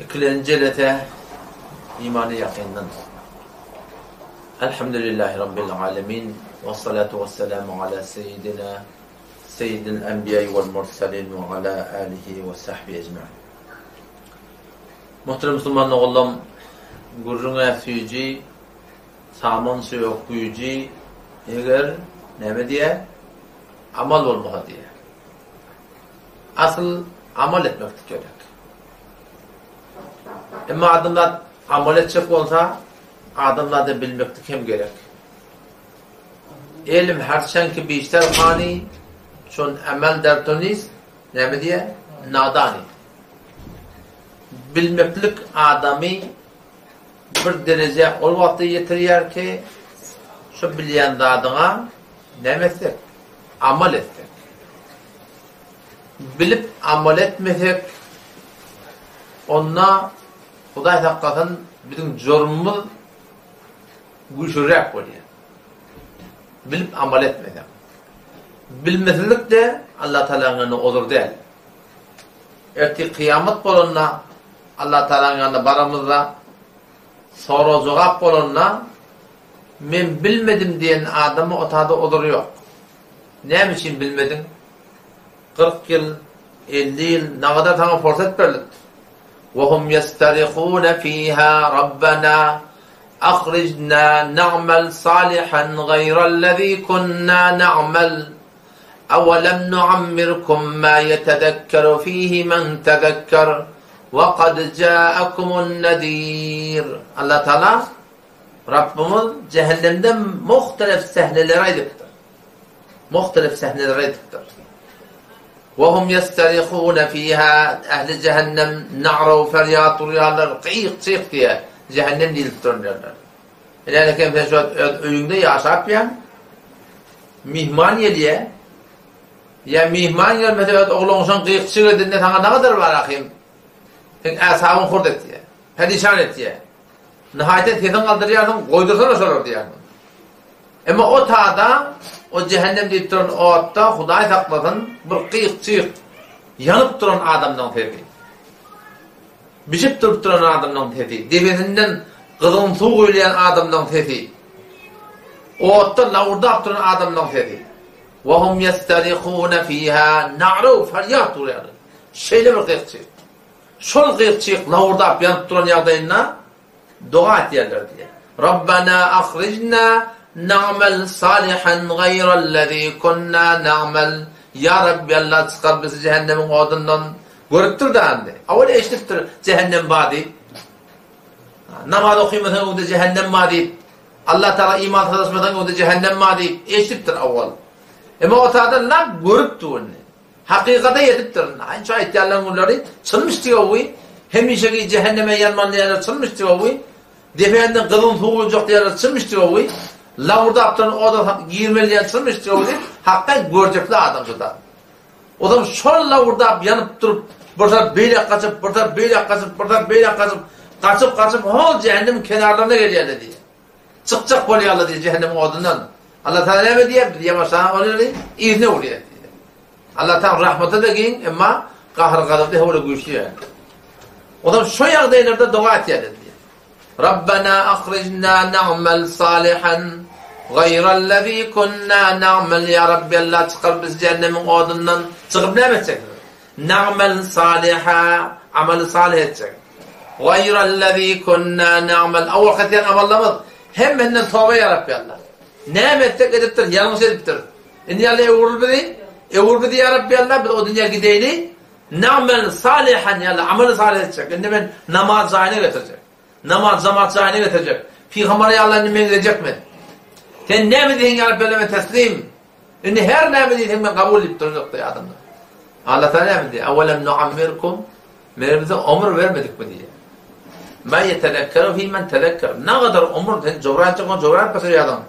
Ikilenji jelese imany ýakyndan. Elhamdülillahi Rabbil alemin. Ve salatu ve selamu ala seyyidina seyyidil enbiya vel mursalin ve ala alihi ve sahbihi ecmain. Muhterem musulman ogullam, gürrüňe süýji, saman söýek güýji, eger näme diýä? Amal bolmasa diýä. Asyl amal etmeklik gerek. Emma adamzat amal etjek bolsa, adamzada bilmeklik hem gerek. Elm herçen ki bişter hany, çon emel der to nist, näme diýýär? Nadany. Bilmeklik adamy bir derejä ol wagtda ýetirýär ki, şu bilýän zadyňa näme etsek? Amal etsek. Bilip amal etmesek, onda Hudaý saklasyn, biziň jurumymyz güýçlüräk bolýar. Bilip amal etmeseň. Bilmesizlik-de Allah Tagalaň ýanynda ozur däl. Ertir kyýamat bolanda Allah Tagalaň ýanyna baramyzda sorag-jogap bolanda men bilmedim diýen adama o tada ozur ýok. Näme üçin bilmediň? 40 ýyl, 50 ýyl nagadar saňa pursat berlipdir. Wa hum ýestarihuna fiha Rabbana ahrijna na'mal salihan gaýrallazi kunna na'mal Awalam nuammirkum ma ýetezekkeru fihi men tezekker we kad ja'akumun nedir. Allah Taala Rabbimiz jähennemde muhtelif sähneleri aýdypdyr. Muhtelif sähneleri aýdypdyr. Ve hum ýestarihune fiha ähli jähennem na'ra ferýat urýarlar, gyýyk-çyk diýe jähennem diýlip duran ýerler. Ine eken sen şu wagt öz öýüňde ýaşap ýaň. Myhman gelýä. Ýa myhman gelmese öz ogluň şoň gyýykçyk edende saňa nagadar bar ahym. Seň äsabyň hurt etýä. Perişan etýä. Nihaýetde sesiň galdyrýarsyň, goýdursana şolary diýýärsiň. Emma o tada, o jähennem diýip duran otda Hudaý saklasyn bir gyýyk-çyk ýanyp duran adamlaň sesi. Bişip durup duran adamlaň sesi, depesinden gyzgyn suw guýulýan adamlaň sesi, otda lawurdap duran adamlaň sesi. Wa hum ýestarihuna fiha na'raw ferýat urýarlar. Şeýle bir gyk-çyk. Şol gyk-çyk lawurdap ýanyp duran ýagdaýynda doga etýärler diýýär. Rabbana ahrijna na'mal salihan gaýrallazi kunna na'mal. Ýa Rabbi Allah çykar bizi jähennemiň odundan. Görüpdir da indi. Awal eşidipdir jähennem bar diýip. Namaz okymasaň öňde jähennem bar diýip. Allah Taala iman sataşmasaň öňde jähennem bar diýip eşidipdir awal. Emma o taýdan lap görüpdi indi. Hakykata ýetipdir. Şu aýtýanlaryň günleri çynmyş diýowi. Hemişeki jähenneme ýanmaly diýýärler çynmyş diýowi. Dependen gyzgyn suw guýuljak diýýärler çynmyş diýowi. Lawurdap duran oda girmeli diýýär çynmyş diýowi diýip, hakdan görjekli adam şu zat. Ozam şol lawurdap ýanyp durup, bir tarap beýläk gaçyp, bir tarap beýläk gaçyp, bir tarap beýläk gaçyp, gaçyp-gaçyp hol jähennemiň kenarlaryna gelýärler diýýär. Çykjak bolýarlar diýýär jähennemiň odundan. Allah Taala näme diýýär? Biz ýamaşan olary yzyna urýar diýýär. Allah Taala rahmaty-da giň, emma gahar-gazaby-da höwre güýçli ýaly. Ozam şo ýagdaýlarda doga etýärler diýýär. Rabbana ahrijna na'mal salihan gaýrallazi kunna na'mal ýa Rabbi Allah çykar bizi jähennemiň odundan. Çykyp näme etjek? Na'mal saliha amaly salyh etjek. Gaýrallazi kunna na'mal awalky etýän amallarymyz hemmesinden toba ýa Rabbi Allah. Näme etsek edipdir, ýalňyş edipdir. Indi ýa Allah öwrül bizi, öwür bizi ýa Rabbi Allah biz o dünýä gideýli. Na'mel salihan ýa Allah amaly salyh etjek. Indi men namaz jaýyna getirjek. Namaz jamaat jaýyna getirjek. Pygambere ýa Allah indi meňzejek men. Sen näme diýseň ýa Rabbi Allah men teslim. Indi her näme diýseň men kabul diýip durjak diýýär adamlar. Allah Taala näme diýýär? Awelem nuammirkum Meger bize ömür bermedikmi diýýär. Ma ýetezekkeru fi men tezekker. Nagadar ömür sen jogran etjek jogran etmese ýazyň.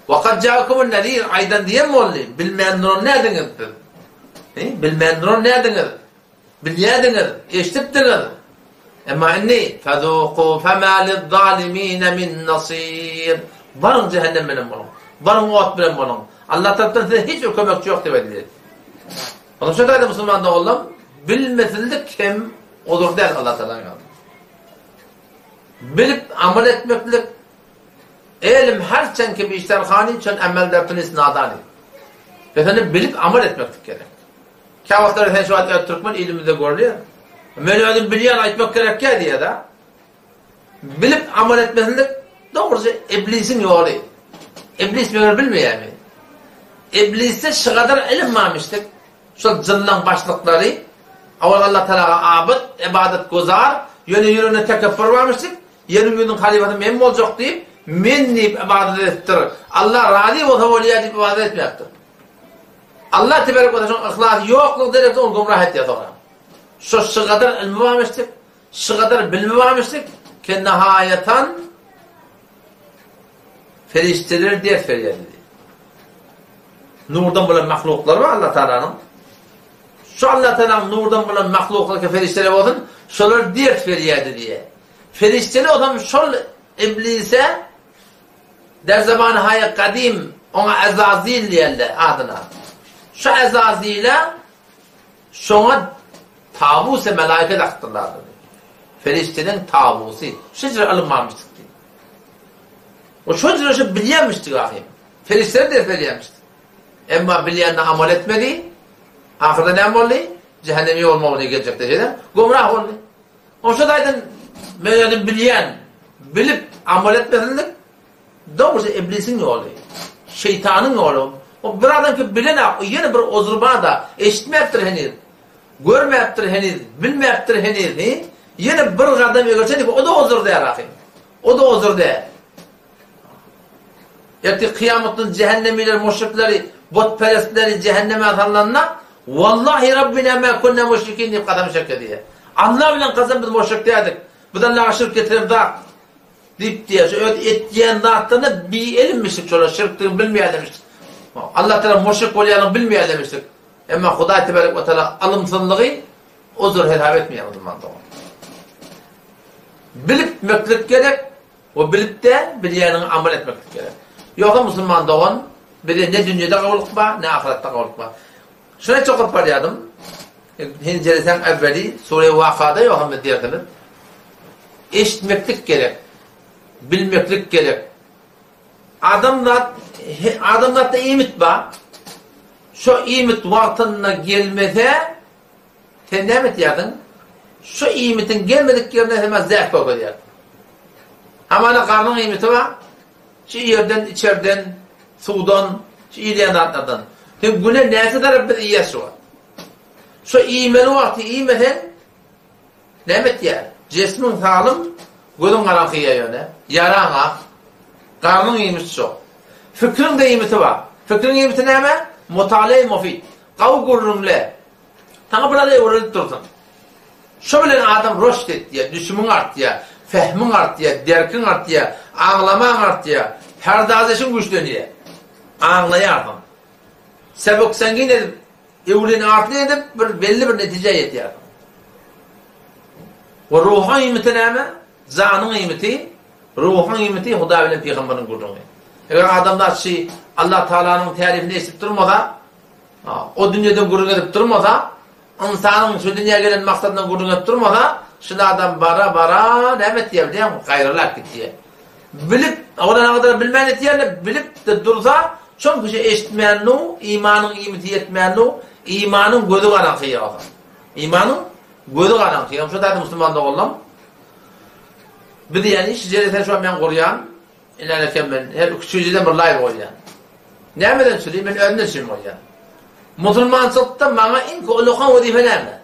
Wa kad ja'akumun nezir aýdan diýen boldy. Bilmän duran nädiňiz siz? He, bilmän duran nädiňiz? Bilýärdiňiz, eşidipdiňiz. Emma indi fezuku fema lizzalimin min nasir. Baryň cehennem bilen boluň. Baryň ot bilen boluň. Allah tarapdan size hiç bir kömekçi ýok diýip aýdylýar. Onuň üçin taýda musulman doganlarym, bilmesizlik hem. Ozur däl Allah Tagalaň ýanynda. Bilip amal etmeklik Elm her çen ki bişter hany çün emel der tunis nadany. Mesele bilip amal etmeklik gerek. Käwagtlar sen şu wagt öz türkmen ilimizde görülýär. Men özüm bilýän aýtmak gerekýä diýýär-de. Bilip amal etmeslik dogrusy iblisiň ýoly. Iblis meger bilmeýärmi? Iblisde şygadar ilim barmyşdyk. Şol jynlaň başlyklary owal Allah Tagala abyt, ybadat guzar, ýöne ýüreginde tekepbür barmyşdyk. Ýeriň ýüzüniň halyfasy men boljak diýip, men diýip ybadat edipdir. Allah razy bolsa bolýar diýip ybadat etmäpdir. Allah teberek we şoň yhlasy ýoklugy derekli ony gümrah etýär soňra. Şo şygadar ylmy barmyşdyk. Şygadar bilimi barmyşdyk ki nahaýatan perişdeler ders berýär diýdi. Nurdan bolan mahluklar bar Allah Taalanyň. Şu Allah Taalanyň nurdan bolan mahluklary ki perişdeler bolsun, şolar ders berýärdi diýýär. Perişdeler bolsam şol iblise der zamany haýy gadym oňa Ezazil diýerler adyna. Şu Ezazile Şoňa tawus-y melaike dakypdyrlar diýdi. Perişdeleň tawusy. Şo jüre ylym barmyşdyk diýdi. O şo jüre şo bilýänmişdik ahym. Perişdeler ders berýänmişdik. Emma bilýänine amal etmedi. Ahyrda näme boldy? Jähenneme bolmagy bilen geljekde şeýle gümrah boldy. Oşa taýdan men özüm bilýän, bilip amal etmesinlik Dogrusy iblisiň ýoly. Şeýtanyň ýoly. O bir adam ki bilenok, o ýene bir ozry bar-da, eşitmäpdir heniz, görmäpdir heniz, bilmäpdir heniz, hi? Ýene bir gadam öňe çenli, o-da ozur däl ahym. O-da ozur däl. Ertir kyýamatdan jähennemiler, müşrikleri, butperestleri jähenneme salnanda, Wallahi Rabbina ma kunna müşrikin diýip kasam içerkä diýýär. Allah bilen kasam biz müşrik däldik. Biz Allaha şirk getiremzok. Diýip diýýär, şu öz etýän zatlaryna biilimmişdik, şolar şirkdigini bilmeýärlemişdik. Allah Tagala müşrik bolýanyny bilmeýärlemişdik. Emma Hudaý tebarek we taala ylymsyzlygy uzur hesap etmeýär musulman dogan. Bilipmeklik gerek we bilip-de bilýäniňi amal etmeklik gerek. Ýogsa musulman dogan bize ne dünýede gowulyk bar, ne ahyretde gowulyk bar. Şuny aýtjak bolup barýardym. Penjereseň äwweli Sure Wakada ýok hem dersimiz. Eşitmeklik gerek. Bilmeklik gerek. Adamzat adamzatda iýmit bar. Şo iýmit wagtynda gelmese sen näme etýärdiň? Şo iýmitiň gelmedik ýerine sen zäh görkezýärdiň. Hamana garnyň iýmiti bar. Şu ýerden, içerden, suwdan, şu iýilýän zatlardan. Sen güne näçe tarap biz iýýäs şu wagt. Şu iýmeli wagty iýmeseň, näme etýär? Jesmiň salym, gözüň garaňky iýýär ýöne. Ýaraň ak. Garnyň iýmiti şo. Fikriň-de iýmiti bar. Fikriň iýmiti näme? Mutaleýi mufid. Gawy gürrüňle. Saňa biraz öwredip dursun. Şo bilen adam roşt etýär, düşümiň artýar, fehmiň artýar, derkiň artýar, aňlamaň artýar, perdazeşiň güýçlenýär. Aňlaýarsyň. Sebuk-sengin edip, öwlin-artly edip bir belli bir netijä ýetýärsiň. We ruhuň iýmiti näme? Janyň iýmiti, ruhuň iýmiti Hudaý bilen pygamberiň gürrüňi. Eger adamzat şi Allah Tagalanyň tärifini eşidip durmasa, O dünýeden gürrüň edip durmasa, ynsanyň şu dünýä gelen maksadyndan gürrüň edip durmasa, şul adam bara-bara näme etýär bilýäňmi? Gaýralap gitýär. Bilip, olar agadar bilmän etýärler, bilip-de dursa, şol kişi eşitmännu, imanyň iýmiti ýetmännu, imanyň gözi garaňky ýagsa. Imanyň gözi garaňky. Ýagny şu taýda musulman doganlam, biz ýagny şu jeleseni şu men gurýan, Ilerlekem men her üçünjiden bir laýk goýýan. Nämeden çüri? Men özümden üçin goýýan. Musulmançylykda maňa iň ullakan wezipe näme?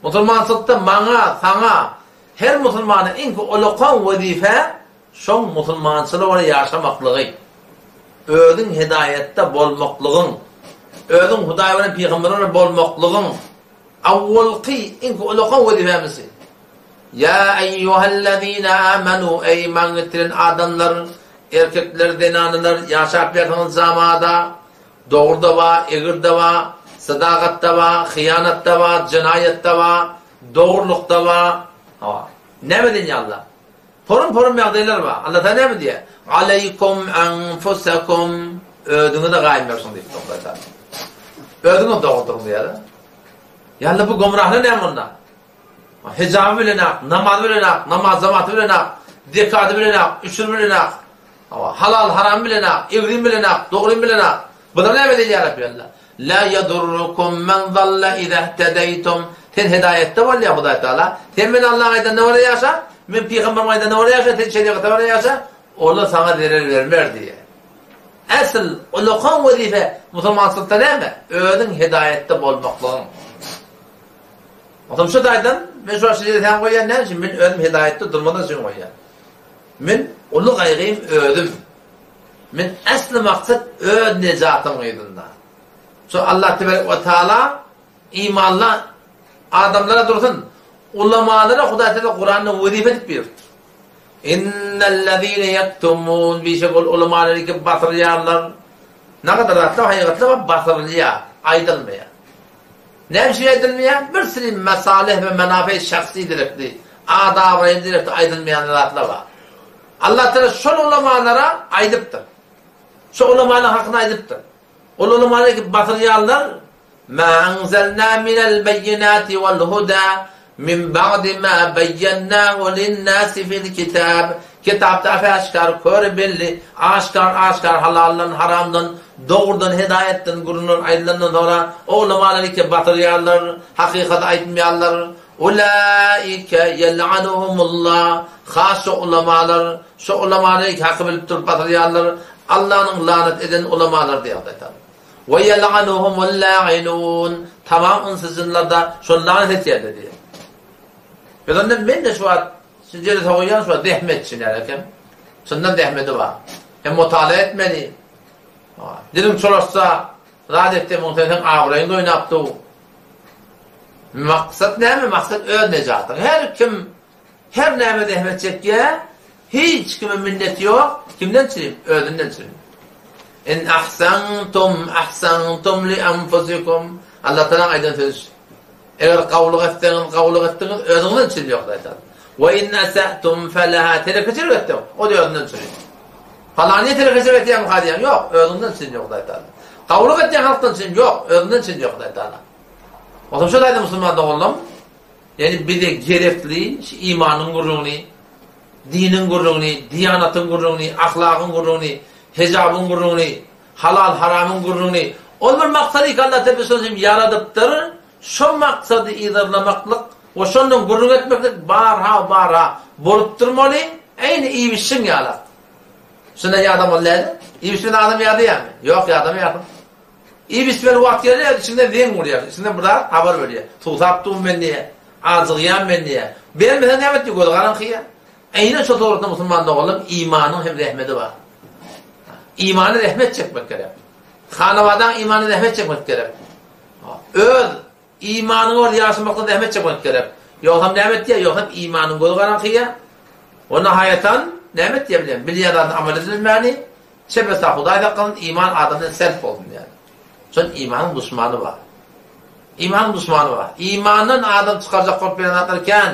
Musulmançylykda maňa, saňa, her musulmana iň ullakan wezipe şoň musulmançylyga görä ýaşamaklygy. Özüň hidaýatda bolmaklygyň, özüň Hudaý bilen pygambere görä bolmaklygyň awwalky iň ullakan wezipemiz. Ýa eýýuhellezine amanu, eý iman getiren adamlar, erkekler, zenanalar, ýaşap ýarsyňyz jamada, dogry-da bar, egri-de bar, sadagat-da bar, hyýanat-da bar, jenaýat-da bar, dogrulyk-da bar. Hawa. Näme diýýär Allah? Porum-porum ýagdaýlar bar. Allah Taala näme diýýär? Aleýkum enfusekum, özüňize gaýym bersiň diýip Hudaý Taala. Özüňiz dogry duruň diýýär. Ýa Allah bu gümrahlar näme onda? Hijaby bilenak, namazy bilenak, namaz jamaty bilenak, zekady bilenak, üşür bilenak, halal haram bilenak, egrim bilenak, dogrym bilenak. Bular näme diýýär ýa Rabbi Allah? La yadurrukum men zalla iza ihtedeytum. Sen hidaýetde bol ýa Hudaý Taala. Sen men Allaň aýdanyna görä ýaşa, men pygamberimiň aýdanyna görä ýaşa, sen şeriýata görä ýaşa, olar saňa zerer bermer diýýär. Esl ulakan wezipe musulmançylykda näme? Özüň hidaýetde bolmaklygyň. Onsoň şu taýdan men şu wagt şu ýere sen goýýan näme üçin? Men özüm hidaýatda durmadan üçin goýýan. Men uly gaýgym özüm. Men äsli maksat öz nejatym yzynda. Şu Allah tebarek we taala imanly adamlara dursun, ulamalara Hudaý taala Kuranda wezipe edip beripdir. Innellezine ýektumun bişek ol ulamalary ki basyrýarlar. Nagadar zatlar hakykatlar basyrylýar, aýdylmaýar. Näme üçin aýdylmaýar? Bir sürü mesalih we menafi şahsy direkli, ad-abraýly direkli aýdylmaýan zatlar bar. Allah Teala şol ulamalara aýdypdyr. Şo ulamalaryň hakyny aýdypdyr. Ol ulamalar ki basyrýanlar Ma anzalna minel beýinati wal huda min ba'di ma beýennahu lin-nasi fil kitab. Kitapda äşgär, kör belli, aşgär-aşgär halaldan, haramdan, dogrudan, hidaýatdan gürrüňler aýdylandan soňra ulamalar ike batyrýarlar, hakykaty aýtmaýarlar. Ulaike ýel'anuhumullah, has şo ulamalar, şo ulamalar ike haky bilip durup batyrýarlar, Allanyň lanat eden ulamalary diýýär Hudaý Tagala. We ýel'anuhumul la'inun, tamam ynsy-jynlar-da şony lanat etýärler diýýär. Biz onda men-de şu wagt Şu jelse goýýan şo zähmetçi nälekem. Çyndan zähmeti bar. Hem mutala etmeli. Diliň çolaşsa, zat etse muň sen seň abraýyň oýnap dur. Maksat näme? Maksat öz nejatyň. Her kim her näme zähmet çekýär, hiç kime minneti ýok. Kimden çyryp? Özünden çyryp. In ahsantum ahsantum li anfusikum. Allah Taala aýdan sözi. Eger gawulyk etseňiz, gawulyk etdiňiz, özüňizden çyn ýok zaten. We in esa'tum felaha telekeçilik etseň, o-da özünden çyn. Palany telekeçilik etýäňmi ha diýýäň, ýok, özüňden çyn ýok zaten. Gawulyk etýän halkdan çyn ýok, özünden çyn ýok zaten. Onsoň şo taýda musulman doganlarym, ýani bize gerekli şu imanyň gürrüňini, diniň gürrüňini, diýanatyň gürrüňini, ahlagyň gürrüňini, hijabyň gürrüňini, Halal haramyň gürrüňini ol bir maksady ki Allah tepe şony hem ýaradypdyr, şo maksady yzarlamaklyk we şondan gürrüň etmeklik barha barha bolup durmaly, eýni iýip-içişiň ýalak. Şundan ýadamaly dälmi? Iýip-içmeden adam ýadaýarmy? Ýok, ýadamaýarsyň. Iýip-içmeli wagt gelýär, içiňden zeň urýar, içiňden bir zat habar berýär. Suwsap durun men diýýär, ajygýan men diýýär. Bermeseň näme etdi, gözi garaňkyýar. Eýnen şo suratda musulman doganlarym imanyň hem rehmedi bar. Imana rehmet çekmek gerek. Hanabadaň imana rehmet çekmek gerek. Öz imanyňa ol ýaşamakda zähmet çekmek gerek. Ýogsam näme etýär? Ýogsam imanyň gözi garaňkyýar. O nahaýatan näme etýär bilýän? Bilýän zadyny amal edilmäni, çepese Hudaý saklasyn, iman adamdan selp bolsun diýýär. Şol imanyň duşmany bar. Imanyň duşmany bar. Imandan adam çykarjak bolup bilýän zatlar kän.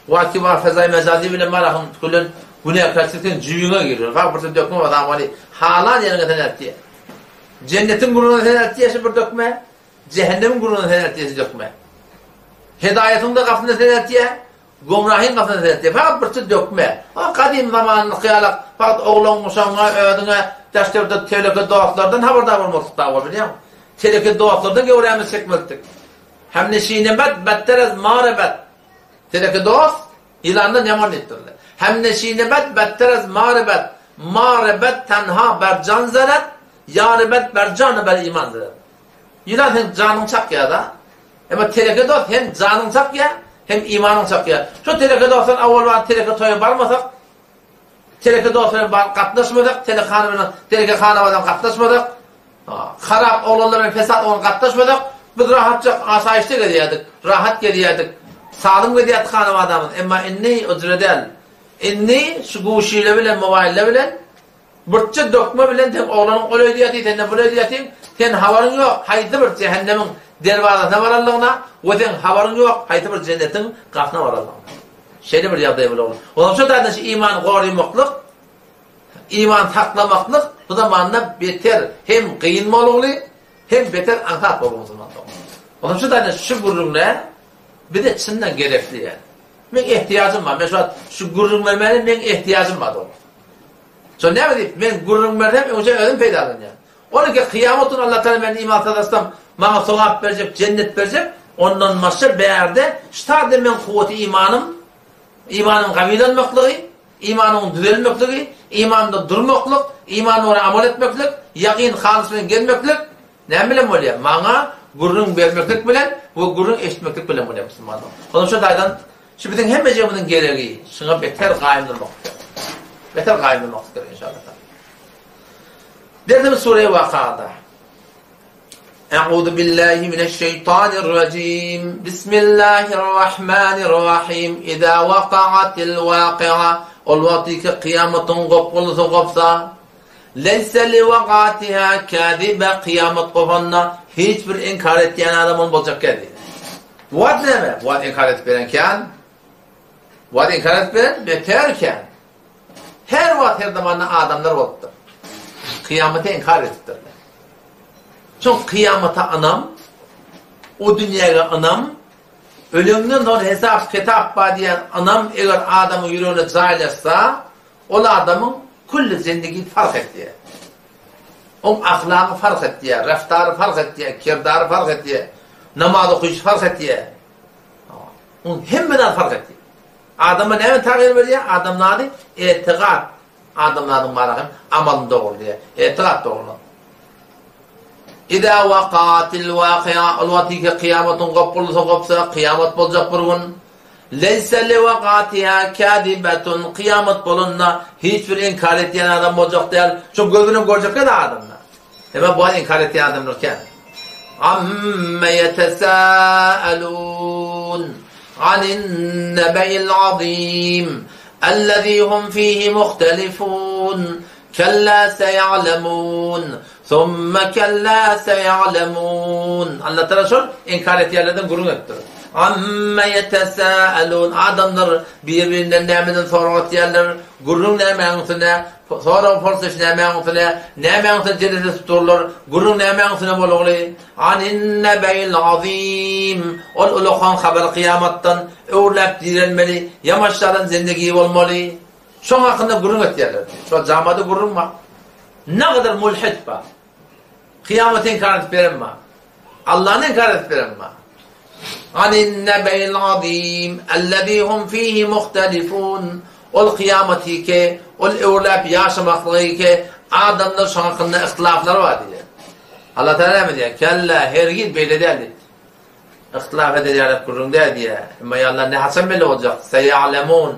Wagty bar fezaý mejazy bilen marahym tükülen günäkärçilik seň jübüňe girer. Bak bir dökme bar weli halan ýeriňe sen eltýär. Jennetiň gürrüňine sen eltýär şu bir dökme. Jähennemiň gürrüňine sen eltýär şu dökme. Hedaýatyň da gapysyna sen eltýär. Gomrahyň gapysyna sen eltýär. Fakat bir dökme. O gadym zamanlyk ýalak fakat oglan uşagyňa özüňe daş-töwerekde teleke dostlardan habardar bolmaklyk da bol bilýäňmi? Teleke dostlardan göwrämizi çekmezdik. Hemneşine bet better ez mare bet. Teleke dost, ýylandan ýaman diýipdirler. Hemneşine bet better ez mare bet. Mare bet tenha ber jan zeret, ýare bet ber jany ber iman zeret. Ýylan seň janyňy çakýar-da. Emma teleke dost hem janyňy çakýar, hem imanyňy çakýar. Şu teleke dostdan awal bar teleke toýa barmasak, teleke dost bilen bar gatnaşmasak, telekhana bilen teleke hana bilen gatnaşmasak, Harap oglanlar bilen pesat oglan gatnaşmasak, biz rahatjak asaýyşda gezýärdik, rahat gezýärdik, salym gezýärdik hanabadamyz. Emma indi o jüre däl. Indi şu guşile bilen, mobaýllar bilen burçja dokma bilen sen oglanyň ol öýde ýatyr, sen-de bul öýde ýatyň, sen habaryň ýok haýsy bir jähennemiň derwazasyna baranlygyna we seň habaryň ýok haýsy bir jennetiň gapysyna baranlygyna. Şeýle bir ýagdaý bolup. Onsoň şo taýdan şu imany goramaklyk Iman saklamaklyk bu zamanda beter hem gyn bolugly, hem beter aňsat bolugly musulman dogan. Onuň üçin daýna şu gürrüňle. Bize çyndan gerekli ýaly. Meň ehtiýajym bar. Men şu wagt şu gürrüň bermäne meň ehtiýajym bar dogry. Şo näme diýip, men gürrüň bersem, öňçe özüm peýdalanýan. Ol ki kyýamat güni Allah Taala meni iman sadasam, maňa sogap berjek, jennet berjek, ondan başga bärde şu taýda meň kuwwaty imanym, imanyň gawilanmaklygy, imanyň düzelmekligi, imanda durmaklyk, imana görä amal etmeklik, ýakyn halys bilen gelmeklik, Näme bilen bolýar? Maňa gürrüň bermeklik bilen we gürrüň eşitmeklik bilen bolýar musulmanlar. Onsoň şu taýdan şu biziň hemmejigimiziň geregi şuňa beter gaýym durmak gerek. Beter gaýym durmak gerek inşallah. Dersimiz sure Wakada. Euzu billahi mineşşeýtanirrajim. Bismillahirrahmanirrahim. Iza waqa'atil waqi'a. Ol wagty ki kyýamatyň gopgunlysy gopsa, Leýse liwakatiha käzibe kyýamat gopanda hiç bir inkar etýän adam ony boljak däl diýdi. Bu wagt näme? Bu wagt inkar edip beren kän. Bu wagt inkar edip beren beter kän. Her wagt her zamanda adamlar bolupdyr. Kyýamaty inkar edipdirler. Çünki kyýamata ynam, o dünýäge ynam, ölenden soň hesap kitap bar diýen ynam eger adamyň ýüregine jaýlaşsa, Ol adamyň külli zendigi fark etýär. Oň ahlagy fark etýär, raftary fark etýär, kirdary fark etýär, namaz okyşy fark etýär. Oň hemme zady fark etýär. Adama näme tagýyr berýär? Adamzady etigat adamzadyň bar hem amalyny dogurlaýar. Etigat dogrulan. Iza wakatil wakia ol wagty ki kyýamatyň gopgulysy gopsa, kyýamat boljak bir gün. Leýse liwakatiha käzibetun, kyýamat bolanda hiç bir inkar etýän adam boljak däl. Şo göz bilen görjek däl adamlar. Emma bu inkar etýän adamlar kän. Amme ýetesâelûn anin nebe'il azîm ellezî hum fîhî muhtelifûn kellâ seýa'lemûn Summa kella seýa'lemun. Allah Tagala şol inkar etýänlerden gürrüň edipdir. Amma ýetesâelûn. Adamlar bir-birinden nämeden sorag etýärler? Gürrüň nämäň üstüne? Sorag porsuş nämäň üstüne? Nämäň üstüne jedel edip durlar? Gürrüň nämäň üstüne bolugly? Anin-nebe'il azim. Ol ulakan habar kyýamatdan öwrüläp direlmeli, ýamaşjadan zendegi bolmaly. Şoň hakynda gürrüň etýärler. Şo jamada gürrüň bar. Nagadar mulhid bar. Kyýamaty inkar edip beren bar. Allany inkar edip beren bar. Anin nebe'il azim ellezî hum fihi muhtelifun. Ol kyýamaty ki, ol öwrüläp ýaşamaklygy ki, adamlar şoň hakynda yhtylaflary bar diýýär. Allah Teala näme diýýär? Kella, hergiz beýle däl diýip. Yhtylaf eder ýaly gürrüň däl diýýär. Emma ýa Allah ne haçan belli boljak? Seýalemun.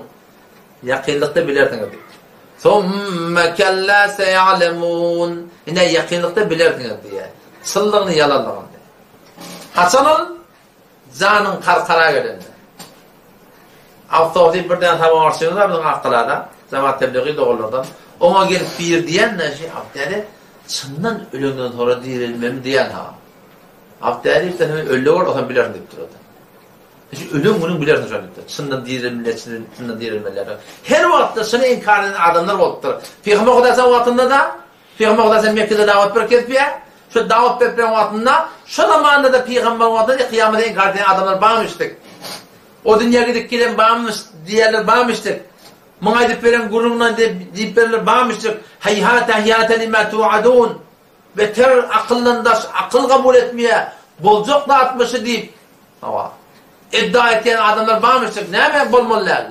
Ýakynlykda bilersiňiz diýip. Summe kella seýalemun. Ine ýakynlykda bilersiňiz diýýär. Çynlygyny ýalanlygyny. Haçan ol? Janyň karkara gelende. Awtobusy birden sabaşçyňyz bar biziň Akgalada, Jemaat tebligy doganlardan. Oňa gelip bir diýen de şey, Abdäde çyndan ölenden sonra dirilmemi diýen ha. Abdäde diýip sen ölle bol, osan bilersiň diýip durdy. Şu ölüm günüň bilersiň şony diýipdir. Çyndan direlmeli, çyndan direlmeliler. Her wagtda şuny inkar eden adamlar bolupdyr. Pygamber Hudaýa wagtynda-da, Pygamber Hudaýa Mekgede dawat berip gezipýär. Şu dawat berip beren wagtynda, şo zamanda-da pygamber wagtynda kyýamaty inkar eden adamlar barmyşdyk. O dünýä gidip gelen barmyş diýenler barmyşdyk. Muňa aýdyp beren gürrüňden diýip berenler barmyşdyk. Haýhata haýhata lima tuadun. Beter akyldan daş, akyl kabul etmeýär. Boljak zatmyşy diýip, hawa, iddia etýän adamlar barmyşdyk. Näme bolmaly däl?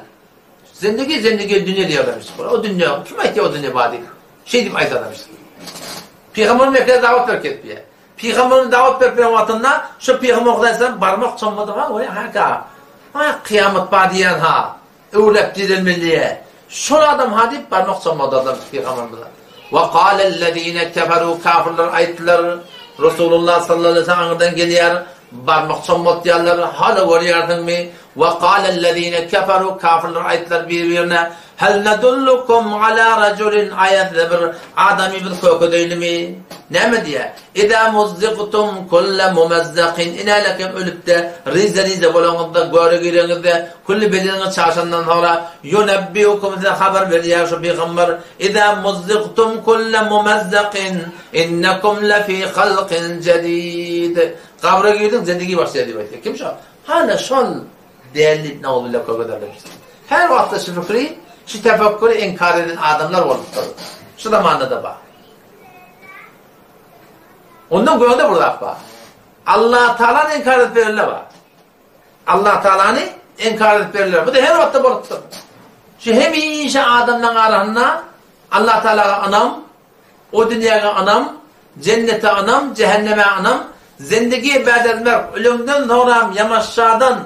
Zindigi, zindigi dünýe diýerlermiş. O dünýe, kim aýtýar o dünýe bar diýip? Şeý diýip aýdarlarmyş. Pygamber Mekgede dawat berip gelipdir. Pygamber dawat berip beren wagtynda şu pygamber Hudaý barmak çommadyk ha, we haka. Ha, kyýamat bar diýen ha. Öwläp direlmeli. Şol adam ha diýip barmak çommadylar pygamberimize. We kalellezine keferu kafirler aýtdylar. Resulullah sallallahu aleyhi ve sellem aňyrdan gelýär. Barmak çommatýarlar. Hala görýärsiňmi? We kalellezine keferu kafirler aýtdylar bir-birine. Hel nedullukum ala rajulin aýa size bir adamy biz kökedeýlimi? Näme diýýär? Iza muzziqtum kulle mumazzakin inälekem ölüpde rize-rize bolaňyzda göre gireňizde külli bedeniňiz çaşandan soňra ýunebbiukum size habar berýär şu pygamber Iza muzziqtum kulle mumazzakin innekum lefi halkin jedid Gabra girdiň zendigi başlaýar diýip aýtýar. Kim şo? Hana şol däl diýip nauzubilla köp ederler. Her wagtda şu pikri, şu tefekküri inkar eden adamlar bolupdyr. Şu zamanda-da bar. Ondan göwnde bir zat bar. Allah Taalany inkar edip berenler bar. Allah Taalany inkar edip berenler. Bu da her wagtda bolupdyr. Şu hemişe adamlaryň arasynda Allah Taalaga ynam, O dünýäge ynam, jennete ynam, jähenneme ynam, zindigi bädel merg, ölümden soňram ýamaşjadan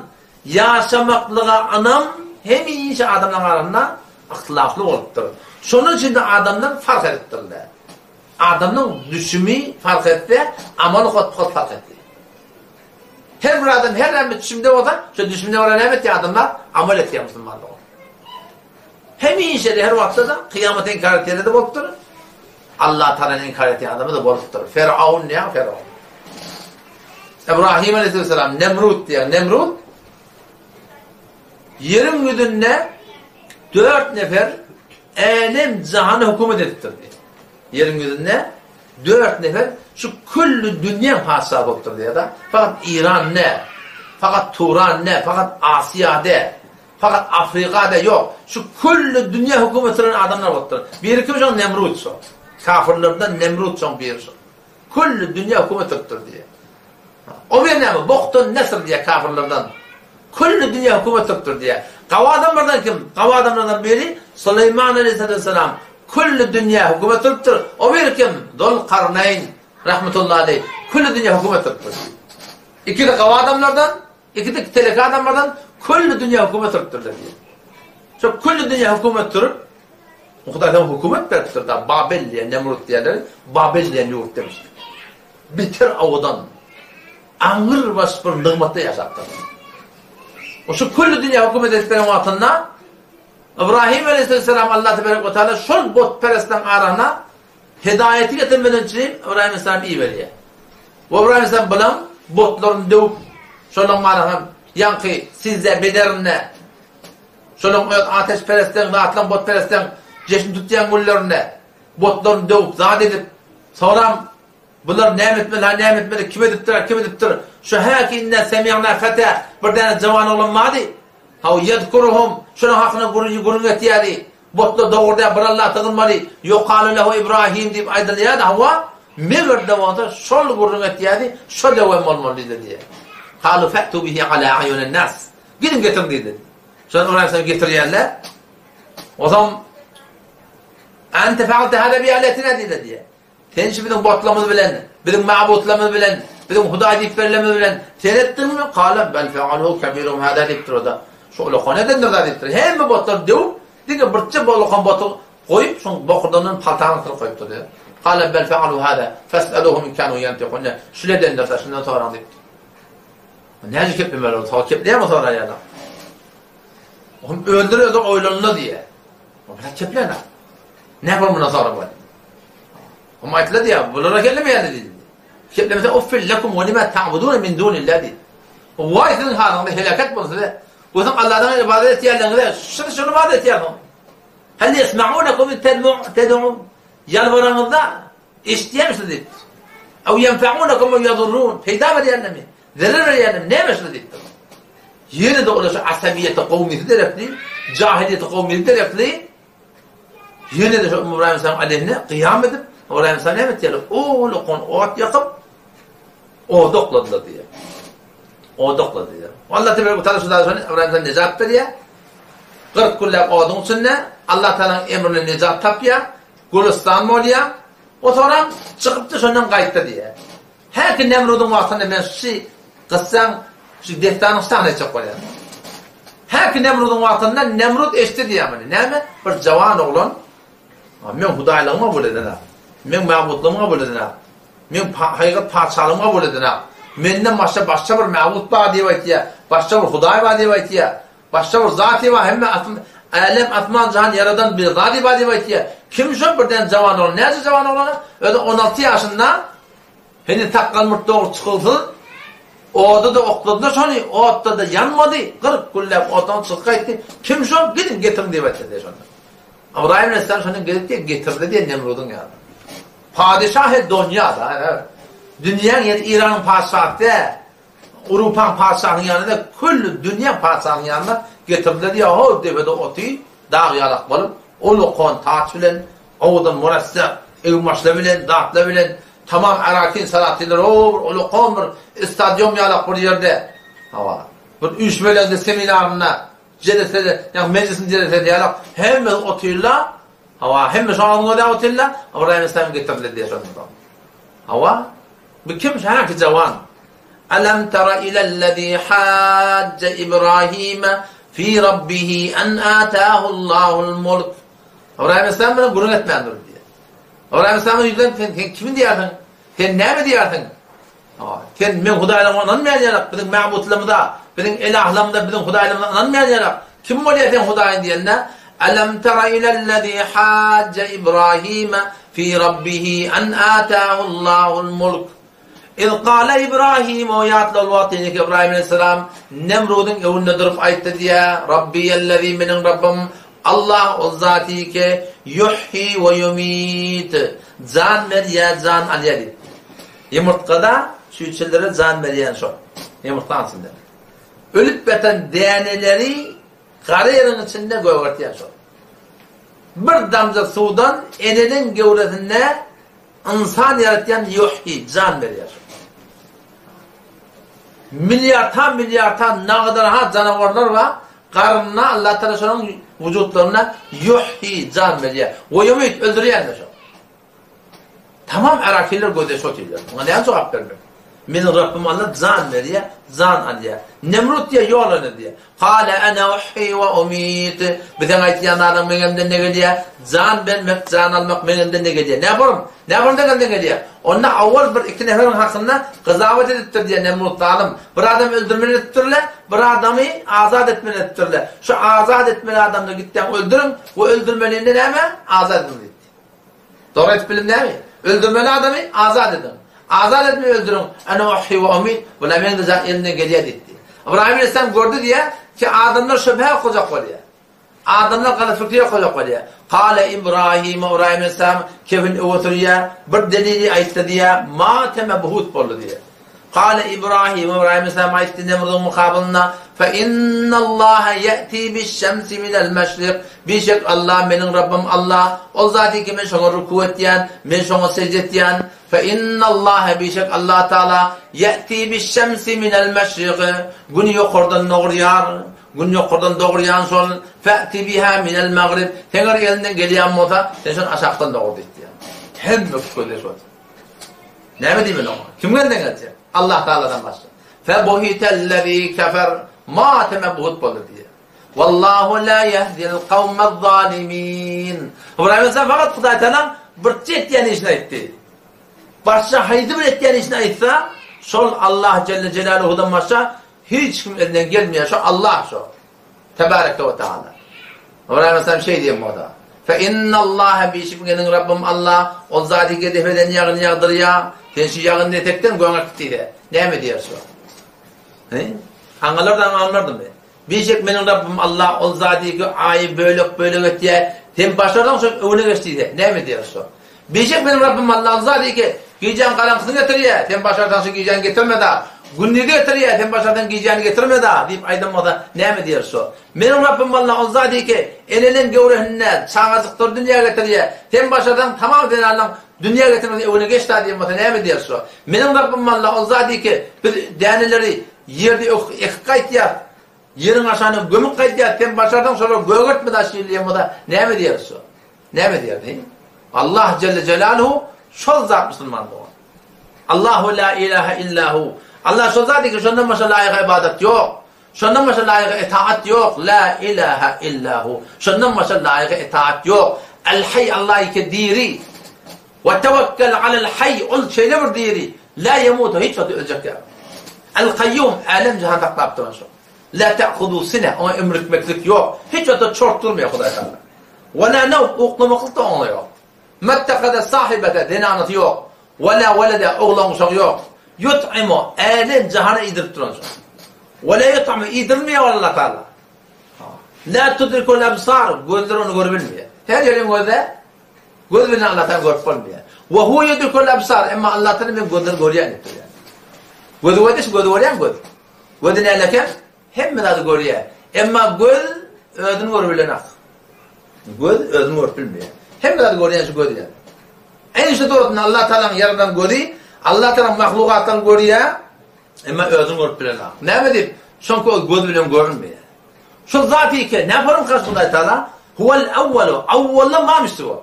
ýaşamaklyga ynam hemişe adamlaryň arasynda yhtylafly bolupdyr. Şonuň üçin-de adamlar fark edipdirler. Adamyň düşümi fark etse, amaly hot-hot fark etdi. Her bir adam her näme düşümde bolsa, şo düşümine görä näme etýär adamlar? Amal etýär musulmanlar. Hemişe-de, her wagtda-da kyýamaty inkar etýänler-de bolupdyr. Allah Tagalany inkar etýän adamlar-da bolupdyr. Firaun diýýän Firaun. Ibrahim aleyhisselam Nemrut diýýän Nemrut ýeriň ýüzünde dört nefer älem jahana hökümet edipdir diýýär. Ýeriň ýüzünde dört nefer şu külli dünýäň patyşasy bolupdyr diýýär-de. Fakat Iran däl, fakat Turan däl, fakat Asiýa däl. Fakat Afrikada ýok. Şu külli dünýä hökümet süren adamlar bolupdyr. Biri kim şoň Nemrut şo. Kafirlerden Nemrut şoň biri şo. Külli dünýä hökümet sürüpdir diýýär. O bir näme? Bokdan Nesr diýýär kafirlerden. Külli dünýä hökümet sürüpdir diýýär. Gawy adamlardan kim? Gawy adamlardan biri Suleýman aleyhisselam külli dünýä hökümet sürüpdir. O biri kim? Zulkarnaýn rahmetullahi aleyh külli dünýä hökümet sürüpdir. Ikisi gawy adamlardan, Ikisi teleke adamlardan külli dünýä hökümet sürüpdirler diýýär. Şo külli dünýä hökümet sürüp, Hudaý saňa hökümet beripdir da, Babel diýen, Nemrut diýenleri Babel diýen ýurt demişdir. Beter owadan, aňyrbaş bir nygmatda ýaşapdyrlar. O şu külli dünýä hökümet edip beren wagtynda Ibrahim aleyhisselam Allah tebarek we taala şol butperestleriň arasyna Hidaýaty getirmeden üçin Ybraýym aleyhisselam iberýär. We Ybraýym aleyhisselam bulaň butlaryny döwüp, şolaň manasyna ýaňky sizde bederinde şolaň öz ateşperestleň, zatlaň, butperestleň jeşn tutýan günlerinde butlaryny döwüp, zat edip, soňram bular näme etmeli, ha näme etmeli, kim edipdir, kim edipdir, şu häki inna semi'na fata bir däne jawan oglan bardy, Haw, ýezkuruhum, şonuň hakynda gürrüň gürrüň etýärdi. Butlar dogry däl, bir Allaha sygynmaly, Ýukalu lehu Ibrahim diýip aýdylýardy, hawa, meger-de bolsa şol gürrüň etýärdi, şo döwem bolmaly diýdi diýýär. Kalu fe'tu bihi ala a'yunin nas. Gidiň getiriň diýdi. Şonda Ibrahim aleyhisselam getirýärler. Onsoň Ente fa'alte hada bi alihatina diýdi diýýär. Sen şu biziň botlarymyz bilen, biziň mabutlarymyz bilen, biziň hudaý diýip berlenimiz bilen sen etdiňmi? Kale bel fealuhu kebiruhum hada diýipdir o-da. Şu ulakan edendir-da diýipdir. Hemme botlary döwüp, diňe birje ulakan boty goýup, şoň bokurdandan paltanyň üstüne goýupdyr diýýär. Kale bel fealuhu hada fes'eluhum in kanu ýentikun. Şul edendir-da, şundan soraň diýipdir. Näce keplemeli ol? Soň kepleýärmi soraýarlar. Ohm özleri özleri oýlandylar diýýär. O bilen kepleýär. Näme bol mundan soňra bolýar? Ohm aýtdylar diýýär, bulara kellemeýärdi diýdi. Keplemese uffil lekum we lima ta'budun min dunillah diýdi. Waý siziň halyňyza helaket bolsun size. We siziň Allahdan ibadet etýänleriňize, şuny şuny ibadet etýärsiňiz. Hal yesma'unakum iz ted'un. Ýalbaraňyzda eşitýärmi sizi diýipdir. Aw ýenfa'unakum aw ýadurrun. Peýda berýärlermi? Zerer berýärlermi? Näme şuny diýipdir. Ýene-de olar şu asabiýeti kowmysy derekli, jahiliýeti kowmysy derekli ýene-de şu Ybraýym aleyhisselam aleyhine gyýam edip, Ybraýym aleyhisselam näme etýärler? Ullakan ot ýakyp, oda okladylar diýýär. Oda oklady diýýär. Allah tebarek we taala şu zady şony Ybraýym aleyhisselam nejat berýär. 40 günläp oduň içinde Allah Taalanyň emrine nejat tapýar, gülüstan bolýar. O soňra çykypdy şondan gaýtdy diýýär. Häki Nemrudyň wagtynda men şu gyssaň şu dessanyň şahyny etjek bolýan. Häki Nemrudyň wagtynda Nemrut eşitdi diýýär muny. Näme? Bir jawan oglan meň hudaýlygymy kabul edenok. Meň mabutlygymy kabul edenok. Meň haýgat patyşalygymy kabul edenok. Menden başga başga bir mabut bar diýip aýtýar. Başga bir hudaý bar diýip aýtýar. Başga bir zat bar. Hemme aslynda. Älem, asman, jahan ýaradan bir zady bar diýip aýtýar. Kim şo birden jawan oglan? Näçe jawan oglan? Özi 16 ýaşynda heniz sakgal-murt dogry çykylsyz, oda-da okladylar şony, otda-da ýanmady, 40 günläp otdan çykyp gaýtdy. Kim şo? Gidiň getiriň diýip aýtdy diýýär şonda. Ybraýym aleyhisselam şony gelip diýýär, getirdi diýýär Nemrudyň ýanyna. Padyşahy donýa-da, dünýäň ýeri Iranyň patyşasy däl. Urupaň patyşasynyň ýanyna, külli dünýäň patyşasynyň ýanyna getirdiler diýýär, ho, depede oty, dag ýalak bolup, ullakan taç bilen, owadan murassa, egin-başlar bilen, zatlar bilen, tamam arakin salatlylar, ho, bir ullakan bir stadion ýalak bir ýerde, hawa, bir üýşmeleňde, seminarynda, jelesede, ýagny mejlisiň jelesesi ýalak, hemmesi otyrlar, hawa, hemme şoň agzyny gözläp otyrlar, Ybraýym aleyhisselam getirildi diýýär şondan soň. Hawa, Bu kim şu häki jawan? Alam tara ilellezî hâcce Ibrahîme fî Rabbihi en âtâhullâhul mulk. Ybraýym aleyhisselam bilen gürrüň etmän durdy diýýär. Ybraýym aleyhisselama ýüzlenip sen, sen kimi diýýärsiň? Sen näme diýýärsiň? Sen men hudaýlaryňa ynanmaýan ýalak, biziň mabutlarymyza, biziň elahlarymyza, biziň hudaýlarymyza ynanmaýan ýalak. Kim bolýar seň hudaýyň diýende, Alam tara ilellezî hâcce Ibrahîme Fi Rabbihi en âtâhullâhul mulk. Iz gâle Ibrahim, o ýatla ol wagty ki Ybraýym aleýhissalam Nemrudyň öňünde durup aýtdy diýýär, Rabbiýellezî meniň Rabbym Allah ol zaty ki ýuhýi we ýumit, jan berýär, jan alýar diýip. Ýumurtgada çüýçelere jan berýän şol. Ýumurtgaň içinde. Ölüp ýatan däneleri Gara ýeriň içinde gögertýär şol. Bir damja suwdan eneniň göwresinde ynsan ýaratýan ýuhyi, jan berýär şol. Milliardha-milliardha nagdarha janawarlar bar, garynda Allah Tagala şonuň wujutlarynda ýuhyi, jan berýär. We ýumit, öldürýän-de şol. Tamam Yrakylar gözleşip otyrlar. Muňa näme jogap bermek? Meniň Rabbym Allah jan berýär, jan alýar. Nemrut diýýär, ýok ene diýýär. Kale ene uhyi we umit. Biziň aýtýan zadyň meň elimden ne gelýär? Jan bermek, jan almak meň elimden ne gelýär? Näme borum? Näme borum elimden gelýär? Onda awwal bir iki neferiň hakynda gyzawat edipdir diýýär Nemrut zalym. Bir adam öldürmeli edipdirler, bir adamy azat etmeli edipdirler. Şu azat etmeli adamda gitdäň öldüriň we öldürmelini näme? Azat ediň diýipdir. Dogry aýdyp bildim dämi? Öldürmeli adamy azat ediň. Azat etmeý öldüriň. Ene uhyi we umit, bula meň de elimden gelýär diýipdi. Ybraýym aleyhisselam gördi diýýär ki, adamlar şübhe okajak bolýar. Adamlar galat pikir okajak bolýar. Kale Ibrahim, Ybraýym aleyhisselam kefin öňe sürýär, bir delili aýtdy diýýär, mateme buhut boldy diýýär. Kale Ibrahim, Ybraýym aleyhisselam aýtdy Nemrudyň mukabylynda, Fe innallaha ýe'ti biş-şemsi minel meşrik, Bişek Allah, meniň Rabbym Allah, Ol zat ki men şoňa ruku etýän, men şoňa sežde etýän. Fe innallaha bişek Allah Taala ýe'ti biş-şemsi minel meşrik, Güni ýokardan dogurýar, Gün ýokardan dogurýan şol, fe'ti biha minel magrib, Eger elinden gelýän bolsa, sen şony aşakdan dogur diýdi. Hemme gözleşip otyr. Näme diýmeli oňa? Kim gelden geljek? Allah Taaladan başga. Fe buhitellezî kefer mateme buhut boldy diýýär. Wallahu la yehdil kawmez zalimin. Ybraýym aleyhisselam fakat Hudaý Taalaň birçe etýän işini aýtdy. Başga haýsy bir etýän işini aýtsa, şol Allah Celle Celaluhudan başga hiç kim elinden gelmeýär. Şo Allah şo. Tebareke we Teala. Ybraýym aleyhisselam şeý diýen bolsa, Fe innallaha bişik meniň Rabbym Allah, ol zady gedefeden ýagyn ýagdyrýar, sen şu ýagyn etekden göňe git diýse, näme diýer şu? He? Aňalar da aňanlardymy? Bişik meniň Rabbym Allah, ol zady aýy bölek-bölek etýär, sen başarsaň şoň öňüne geç diýse, näme diýer şu? Bişek meniň Rabbym Allah ol zat ki, gijäň garaňkysyny getirýär, sen başarsaň şu gijäni getirme-da, gündizi getirýär, sen başarsaň gijäni getirme-da diýip aýdan bolsa, näme diýer şu? Meniň Rabbym Allah ol zat ki, eneleň göwresinde çagajyklary dünýä getirýär, sen başarsaň tamam zenanlaň dünýä getirmesi öňüne geç-da diýen bolsa, näme diýer şu? Meniň Rabbym Allah ol zat ki, biz däneleri ýerde ekip gaýtýas, ýeriň aşagyna gömüp gaýtýas, sen başarsaň şolary gögertme-da şu ýyl diýen bolsa, näme diýer şu? Näme diýerdi? Allah Celle Celaluhu şol zat musulman dogan. Allahu la ilahe illa hu. Allah şol zat ki şondan başga laýyk ibadat ýok. Şondan başga laýyk etaat ýok. La ilahe illa hu. Şondan başga laýyk etaat ýok. El hay Allah ki diri. Ve tevekkel alel hay ol şeýle bir diri. La yemutu hiç wagt öljek ýok. El kayyum alem jahan saklap duran şol. La ta'hudu sine, oňa ümrükmeklik ýok. Hiç wagtda çortdurmaýar Hudaý Tagala. Ve la nevm, uklamaklyk-da oňa ýok. Mettehaze sahibete, zenanasy ýok. Ve la welede, oglan uşagy ýok. Yut'imu, älem jahana iýdirip duran şol. Ve la yut'amu, iýdirilmeýär ol Allah Tagala. La tudrikul absar, gözler ony görüp bilmeýär. Her ýeriň gözi göz bilen Allah Tagala görüp bolmaýar. Ve huve yudrikul absar, emma Allah Tagala men gözleri görýän diýip durýar. Gözi görýär, gözi görýän göz. Gözi nälekem? Hemme zady görýär. Emma göz özüni görüp bilenok. Göz özüni görüp bilmeýär. Hemme zady görýän şu göz ýaly. Eýni şu suratynda Allah Tagalaň ýaradan gözi Allah Tagalaň mahlugatlaryny görýär, emma özüni görüp bilenok. Näme diýip? Çünki ol göz bilen görünmeýär. Şol zat eke, näme kaş Hudaý Tagala? Huwal awwalu, awwaldan barmyşdy bu.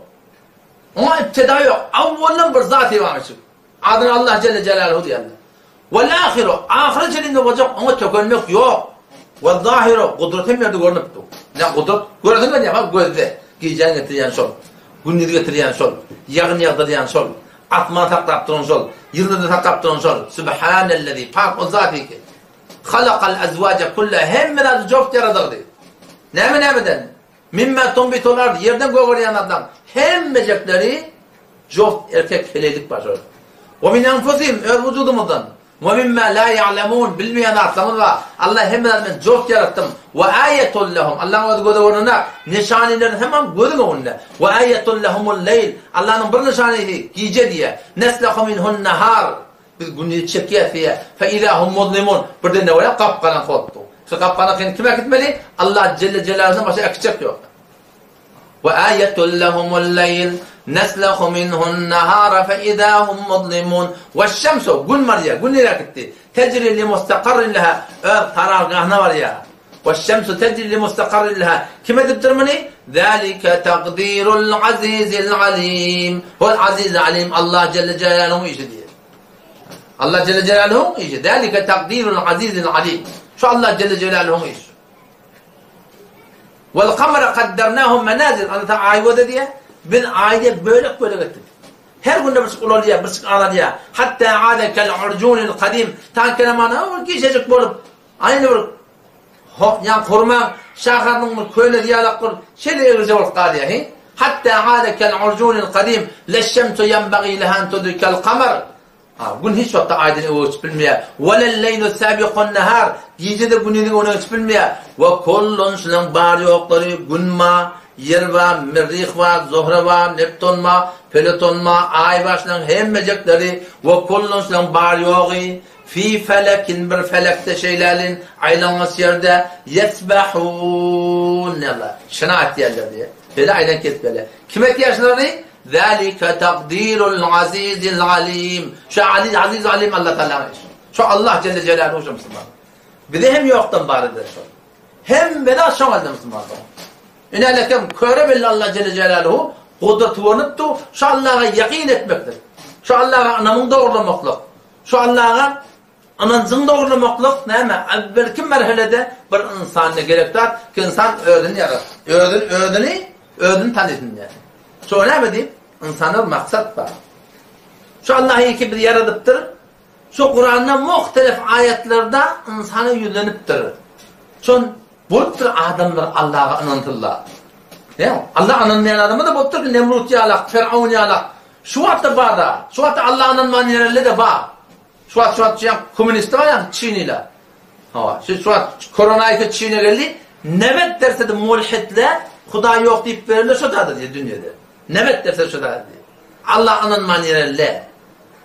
Oňa ibtida ýok. Awwaldan bir zat barmyş. Adyna Allah jelle jelaluhu diýerler. Wal ahiru, ahyra çenli boljak oňa tökenmek ýok. Wal zahiru, gudrat hem ýerde görnüp dur. Ne gudrat? Göresiň gelýär, ha gözde. Gijäni getirýän şol. Gündizi getirýän şol. Ýagyn ýagdyrýan şol. Asmany saklap duran şol. Ýyldyzy saklap duran şol. Subhanellezi, pak ol zat ki. Halakal azwaja kulla, hemme zady joft ýaradygdy. Näme nämeden? Mimma tunbitul ard, ýerden gögerýän zatlaryň hemmejekleri joft erkek heleýlik bar şol. We min enfusihim, öz wujudymyzdan. We mimma la ýa'lemun, bilmeýän zatlarymyz bar. Allah hemme zady men joft ýaratdym. We aýetun lehum, Allahyň özi göze görnenak, nyşaneleriň hemem gözüň öňünde. We aýetun lehumul leýl, Allahnyň bir nyşanesi gije diýýär. Neslehu minhun nahar, Biz gündizi çekýäs diýýär. Fe izâ hum muzlimun. Birden ne bolýar? Gap-garaňky bolup dur. Şu gap-garaňkyny kim äkitmeli? Allah jelle jelaluhudan başga äkitjek ýok. We âyetun lehumul leýl neslehu minhun nahara fe izâ hum muzlimun. Weş-şemsu, gün barýar. Gün nirä gitdi? Tejri li mustakarrin leha, öz karargahyna barýar. Weş-şemsu tejri li mustakarrin leha. Kim edipdir muny? Zalike takdirul azizil alim. Hol aziz alim Allah jelle jelaluhuň işi diýýär. Allah jelle jelaluhuň işi. Zalike takdirul azizil alim. Şu Allah jelle jelaluhuň işi. Wal kamara kaddarnahu menazil. Allah Taala aý göze diýýär. Biz aýy bölek-bölek etdik. Her günde bir çyk ulalýar, bir çyk azalýar. Hatta ada kel urjunil kadim. Ta kelamana o gijejik bolup Aýny bir ýa hurmaň şahasynyň bir könesi ýalak bir şeýle egrije bolup galýar, he? Hatda ade kel urjunil kadim, leşşemsu ýenbagi leha en tudrikel kamar. Ha, gün hiç wagtda aýdan öňe geçip bilmeýär. Welel-leýlu sabiqun nahar, gije-de gündiziň öňüne geçip bilmeýär. We kullun şularyň bar-ýoklary gün bar, ýer bar, Merrih bar, Zohre bar, Neptun bar, Peloton bar, Aý bar, şularyň hemmejekleri we kullun şularyň bar-ýogy Fi felekin bir felekde şeýlälin aýlangyç ýerde ýesbehun ýaly şyna etýärler diýýär. Beýle aýlanyp gezip Kim etýär şulary? Zalika takdirul azizil alim. Şu Aziz Aziz Alim Allah Tagalaň işi. Şu Allah Celle Celaluhu şu musulman. Bize hem ýokdan bar eder şol. Hemme zat şoň elinde musulman. Ine lekem köre belli Allah Celle Celaluhu gudraty görnüp dur. Şu Allaha ýakyn etmekdir. Şu Allaha ynamyň dogrulanmaklyk. Şu Allaha ynanjyňy dogrulanmaklyk näme? Awwelki merhelede bir ynsanda gerek zat ki ynsan özüni ýaratsyn. Özüni özüni özüni tanysyn diýýär. Şo näme diýip? Ynsanda bir maksat bar. Şu Allah ki bizi ýaradypdyr. Şu Kuranda muhtelif aýatlarda ynsana ýüzlenipdir. Şon bolupdyr adamlar Allaha ynansynlar. Ne? Allah ynanmaýan adamlar da bolupdyr ki Nemrut ýalak, Firaun ýalak. Şu wagtda bar-da. Şu wagtda Allaha ynanman ýerelle-de bar. Şu wagt şu wagt ýa kommunistler bar ýa çiniler. Hawa, şu şu wagt korona aýsa Çine geldi. Nebet derse de mulhitler Hudaý ýok diýip berende şo zada diýip dünýede. Nebet derse şo zada diýip. Allaha ynanman ýerelle.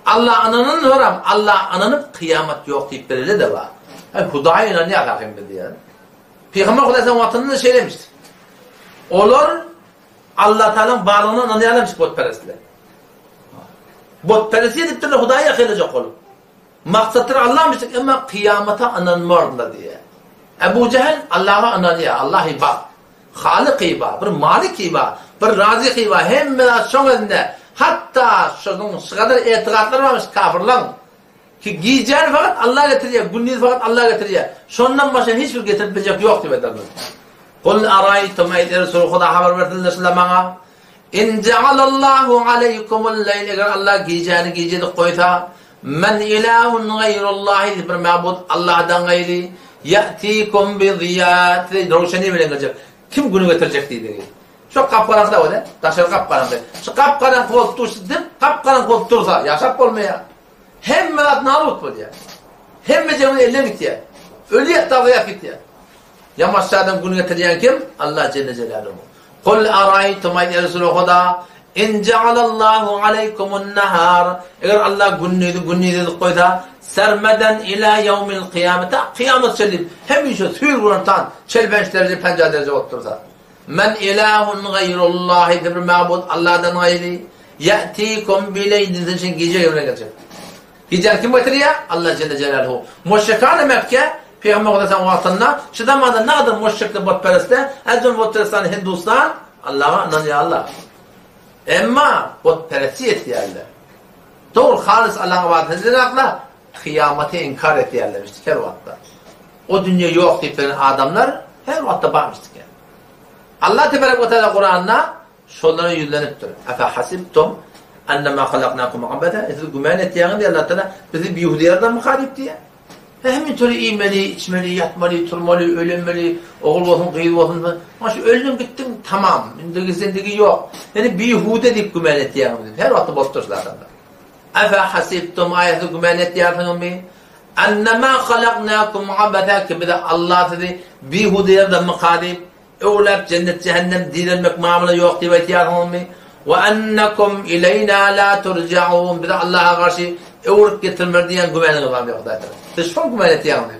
Allaha ynanan soram Allaha ynanyp kyýamat ýok diýip berende-de bar. Aý Hudaýa ynanýar ahym biz diýýär. Pygamber Hudaýyň wagtynda şeýlemiş. Olar Allah Tagalaň barlygyna ynanýarlarmyş butperestler. Butperestlik edipdirler Hudaýa ýakynlajak bolup. Maksatlary Allahmyş emma kyýamata ynanmardylar diýýär. Ebu Jehil Allaha ynanýar, Allahy bar. Halyky bar, bir Maliki bar, bir Razyky bar, hemme zat şoň elinde. Hatda şonuň şu gadar etigatlary barmyş kafirlaň. Ki gijäni fakat Allah getirýär, gündizi fakat Allah getirýär. Şondan başga hiç bir getirip biljek ýok diýip aýdarlar. Kul araýtum aýt Resul Huda habar bersinler şular maňa. In ja'alallahu aleýkumul leýl eger Allah gijäni gije edip goýsa, men ilahun gaýrullahi bir mabud Allahdan gaýry. Ýa'tikum bi ziýa, size röwşenlik bilen geljek. Kim Güni getirjek diýdigi. Şo gap-garaňky-da o-da, daşary gap-garaňky. Şu gap-garaňky bolup dur, gap-garaňky bolup dursa, ýaşap bolmaýar. Hemme zat nabut bolýar. Hemme jigimiz elden gitýär. Ölýäs, daglaýas gitýär. Ýamaşjadan gün getirýän kim? Allah jelle jelaluhu. Kul araýtum aýt ýa Resulallah Huda, in ja'alallahu aleýkumun nahar, eger Allah gündizi gündiz edip goýsa, sermeden ila ýewmil kyýame, ta kyýamat çenli hemişe süýr günortan çelbenç dereje penja dereje bolup dursa. Men ilahun gaýrullahi bir mabud Allahdan gaýry, ýa'tikum bileýl siziň üçin gije bilen geljek. Gijäni kim getirýär? Allah jelle jelaluhu. Müşrikany Mekge Pygamber Hudaýyň wagtynda şu zamanda näder müşrikler butperestler, äzem butperestan Hindustan Allaha ynanýarlar. Emma butperestlik etýärler. Dogry halys Allahyň ybadat edýärler, kyýamaty inkar etýärler işte her wagtda. O dünýe ýok diýip beren adamlar her wagtda barmyş diýýär. Allah tebarek we taala Kuranda Şolara ýüzlenipdir. Efe hasibtum ennema halaknakum abesa, e siz güman etýäňiz diýýär Allah Tagala, bizi bihuda ýaradanmyka diýip diýýär. Hemme türli iýmeli, içmeli, ýatmaly, turmaly, öýlenmeli, ogul bolsun, gyz bolsun, mana şu öldüň gitdiň, tamam, indigi zindigi ýok. Ýöne bihuda diýip güman etýäňiz diýip, her wagtda bolup dur şul adamlar. Efe hasibtum aýa siz güman etýärsiňizmi? Ennema halaknakum abesa ki bizi Allah sizi bihuda ýaradanmyka diýip, Öwläp jennet-jähennem direlmek mamla ýok diýip aýtýarsyňyzmy? Wa ennekum ileýna la turja'un bizi Allaha garşy öwrüp getirmer diýen gümanyňyz barmy ýok Hudaý tarapy? Siz şol güman etýäňizmi?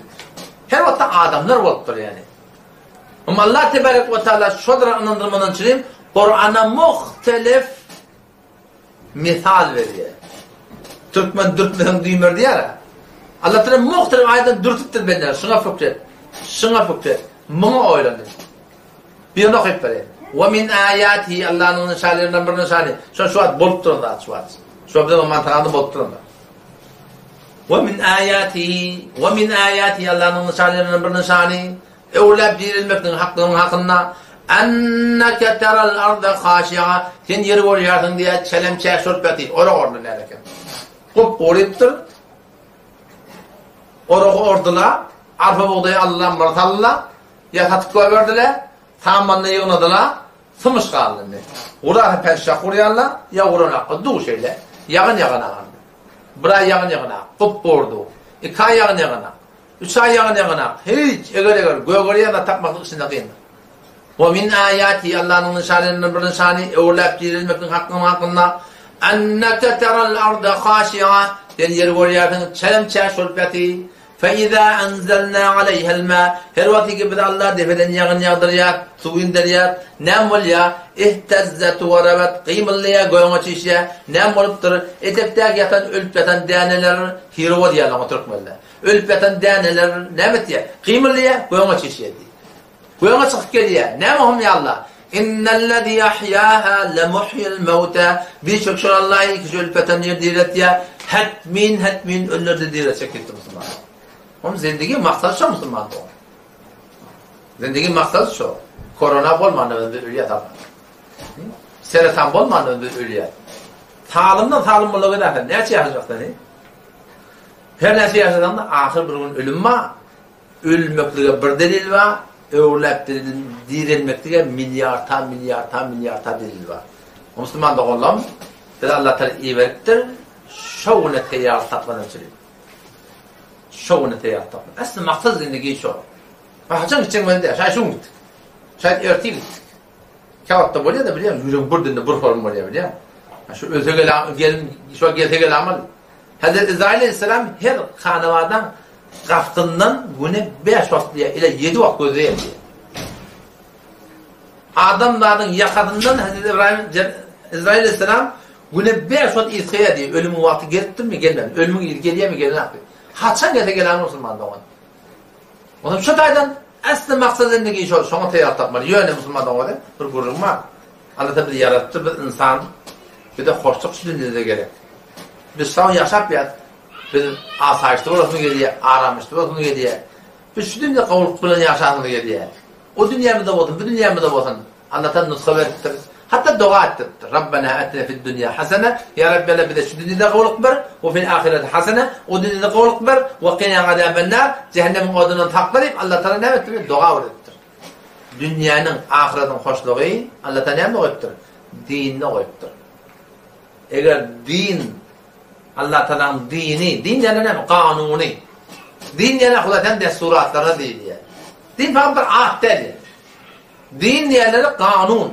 Her wagtda adamlar bolupdyr ýani. Emma Allah tebarek we taala şolara ynandyrmadan üçin Kur'ana muhtelif Mysal berýär. Türkmen dürtmeseň düýmer diýýär-ä. Allah Teala muhtelif aýatdan dürtüpdir bendeleri. Şuňa pikir et. Şuňa pikir et. Muňa oýlan diýip. Birini okyp bereýin. Wa min aýatihi Allanyň nyşanlaryndan bir nyşany. Şo şu wagt bolup duran zat şu wagt. Şo biziň mantagamyzda bolup duran zat. Wa min aýatihi wa min aýatihi Allanyň nyşanlaryndan bir nyşany. Öwläp dirilmekligiň haklygynyň hakynda, Enneke teral arda haşi'a, sen ýeri görýärsiň diýýär, çelem-çäş bolup ýatyr, orak orny näl eken. Gup-gurypdyr. Oragy ordular, arpa-bugdaýy aldylar, bir saldylar, ýa satyp goýberdiler, samanyny ýygnadylar, symyş galdy indi. Gurarsa penşak gurýarlar, ýa guranakka duw şeýle, ýagyn ýaganak indi. Bir aý ýagyn ýaganak, gup-gurdy. Iki aý ýagyn ýaganak. Üç aý ýagyn ýaganak, hiç, eger-eger, gögerýän zat tapmaklyk içinde kyndyr. Wa min aýatihi, Allanyň nyşanlaryndan bir nyşany, öwrüläp direlmekligiň haklygynyň hakynda, Enneke teral arda haşi'a, sen ýeri görýärsiň, çelem-çäş bolup ýatyr. Fe iza enzelna aleýhel ma, her wagtky ki biz Alla depeden ýagyn ýagdyrýas, suw inderýäs, näme bolýar? Ihtezzet we rabet, gymyldaýar, göge çişýär. Näme bolupdyr? Etekdäki ýatan, ölüp ýatan däneler, hirowa diýýärler oňa türkmenler. Ölüp ýatan däneler näme etýär? Gymyldaýar, göňe çişýär diýýär. Göňe çykyp gelýär. Näme ohm ýa Allah? Innellezî ahýâhâ lemuhyil mewtâ. Biçak şol Allah ilki ölüp ýatan ýeri diriltýär. Hetmin, hetmin ölüleri-de diriltjek diýipdir musulmanlar. Onuň zindigi maksady şo musulman dogan. Zindigi maksady şo. Korona bolmanda biz ölýäs Allah. Seretan bolmanda biz ölýäs. Salymdan salym bola gidersen näçe ýaşajaksan? Her näçe ýaşasaň-da, ahyr bir gün ölüm bar. Ölmeklige bir delil bar, öwrüläp direlmeklige milliarta, milliarta, milliarta delil bar. Musulman doganlarym, bizi Allah Tagala iberipdir, şo güne teýýarlyk tapmadan çyryp. Şo güne teýýarlyk tapmaly. Äsli maksat zindigi şo. Haçan gitjek belli däl. Şaýat şu gün gitdik. Şaýat ertir gitdik. Käwagtda bolýar-da bilýäň, ýüregiň bir demde bir horun bolýar bilýäň. Şu ölse gel, gelin, şo gelse gel amal. Hazreti Izrail aleyhisselam her hanawadan gapysyndan güne 5 wagt diýär, ile 7 wagt gözleýär diýär. Adam zadyň ýakasyndan Hazreti İbrahim Izrail aleyhisselam güne 5 wagt ysgaýar diýär. Ölümiň wagty gelipdirmi, gelmedi. Ölümiň yzy gelýärmi, gelenokmy? Haçan gelse gelen musulman dogan. Onam şu taýdan äsli maksat zindigi şol, şoňa taýýarlyk tapmaly. Ýöne musulman dogan bir gürrüň bar. Allah bizi ýaratdy, biz ynsan. Bize hoşluk şu dünýede gerek. Biz sag ýaşap ýat. Biz asaýyşda bolasymyz gelýär, aramyşda bolasymyz gelýär. Biz şu dünýede gowulyk bilen ýaşasymyz gelýär. O dünýämizde bolsun, bu dünýämizde bolsun. Allah nusga beripdir. Hatda doga etdiripdir. Rabbena atina fid dunýa hasene, Ýa Rabbi Allah bize şu dünýede gowulyk ber, we fil ahireti hasene, o dünýede gowulyk ber, we qina azabennar, jähennemiň odundan sakla diýip Allah Tagala näme etdiripdir? Doga öwredipdir. Dünýäniň, ahyretiň hoşlugy Allah Tagala näme goýupdyr? Dinde goýupdyr. Eger din Allah Tagalaň dini, din diýende näme? Kanuny. Din diýende Hudaýyň dessuratlaryna diýilýär. Din fakat bir at däl. Din diýenleri kanun.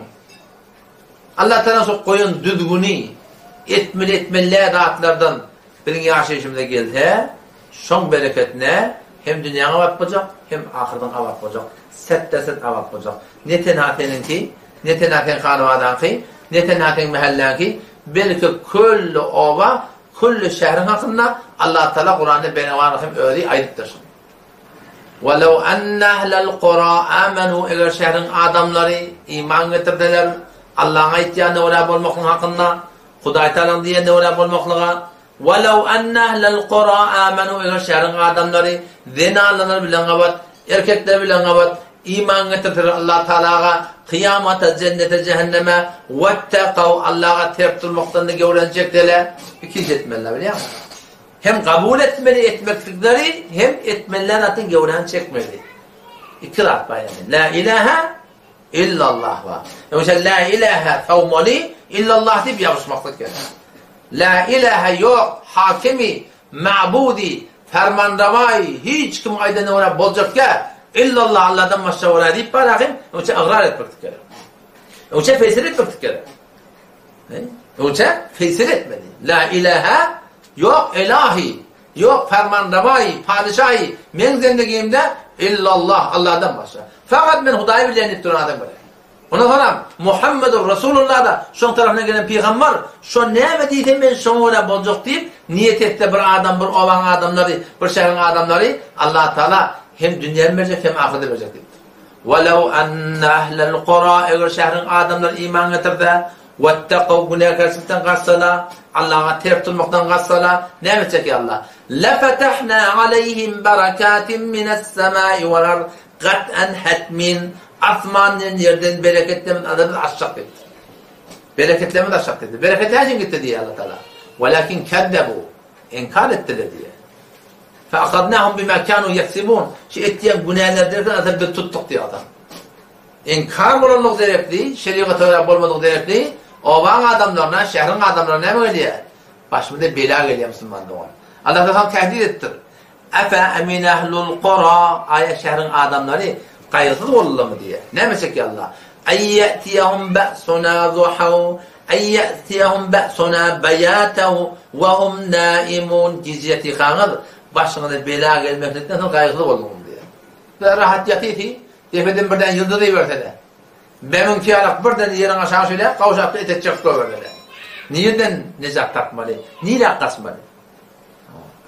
Allah Tagala şo goýan düzgüni, etmeli etmeli däl zatlardan biziň ýaşaýşymyza gelse, şoň bereketine hem dünýäň abat boljak, hem ahyrdyň abat boljak. Setde-set abat boljak. Ne tenha seniňki, ne tenha seň hanabadaňky, ne tenha seň mähelläňki, belki külli oba, külli şäheriň hakynda Allah Tagala Kuranda Benewan hem özi aýdypdyr şuny. Welew enne ehlel kura amenu eger şäheriň adamlary iman getirseler, Allaň aýtýanyna görä bolmaklyk hakynda, Hudaý Tagalaň diýenine görä bolmaklyga, Welew enne ehlel kura amenu eger şäheriň adamlary zenanlar bilen gabat, erkekler bilen gabat iman getirseler Allah Tagalaga, kyýamata, jennete, jähenneme, wettekaw Allaga terk durmakdan-da göwrän çekseler, iki iş etmeliler bilýäňmi? Hem kabul etmeli etmeklikleri hem etmeliler zatyň göwräni çekmeli. Iki zat bar ýagny. La ilaha illallah bar. Ýogsa la ilaha sawmaly illallah diýip ýabyşmaklyk gerek. La ilaha ýok hakimi, ma'budi, fermanrawaýy hiç kim aýdanyna görä boljak däl. Illallah Allahdan başga görä diýip bar ahim, ýogsa ygrar etmeklik gerek. Ýogsa fesir etmeklik gerek. Öňçe fesir etmeli. La ilaha ýok ilahi, ýok fermanrawaýy, padyşahy meň zendigimde illallah, Allahdan başga. Fakat men Hudaýy bilýän diýip duran adam gerek. Ondan soňam Muhammedur Rasulullah da şoň tarapyndan gelen pygambar, şo näme diýse men şoňa görä boljak diýip niýet etse bir adam, bir obaň adamlary, bir şäheriň adamlary Allah Taala hem dünýäni berjek hem ahyreti berjek diýipdir. Welew enne ehlel kura eger şäheriň adamlary iman getirse, wettekaw günäkärçilikden gaçsalar, Allaha terk durmakdan gaçsalar, näme etjek ýa Allah? Lefetehna aleýhim berekatin mines-semai wal-ard gat'an hetmin asmandan ýerden bereketlerimizi azabymyzy açjak diýipdir. Bereketlerimizi açjak diýipdir. Bereket näçe gitdi diýýär Allah Taala. Welakin kezzebu inkar etdiler diýýär. Fe ahadnahum bima kanu yeksibun. Şu etýän günälerden azab biz tutduk diýýär adam. Inkar bolanlygy derekli, şerigata görä bolmadygy derekli, obaň adamlaryna, şäheriň adamlaryna näme gelýär? Başymyza bela gelýär musulman dogan. Allah Taala tehdit etdir. Efe emine ehlul kura, aýa şäheriň adamlary gaýgysyz boldularmy diýýär. Näme çekýär Allah? Aýyatiyahum ba'suna zuhaw Aýyatiyahum ba'suna baýataw we hum naimun gije ýatykaňyz başyňyza bela gelmeklikden soň gaýgysyz bolduňyz diýýär. Siz rahat ýatysy, depeden birden ýyldyz ibersede, Bemiňki ýalak birden ýeriň aşagy şeýle gawşapda etek çykyp goýbersede. Nirden nejat tapmaly? Nirä gaçmaly?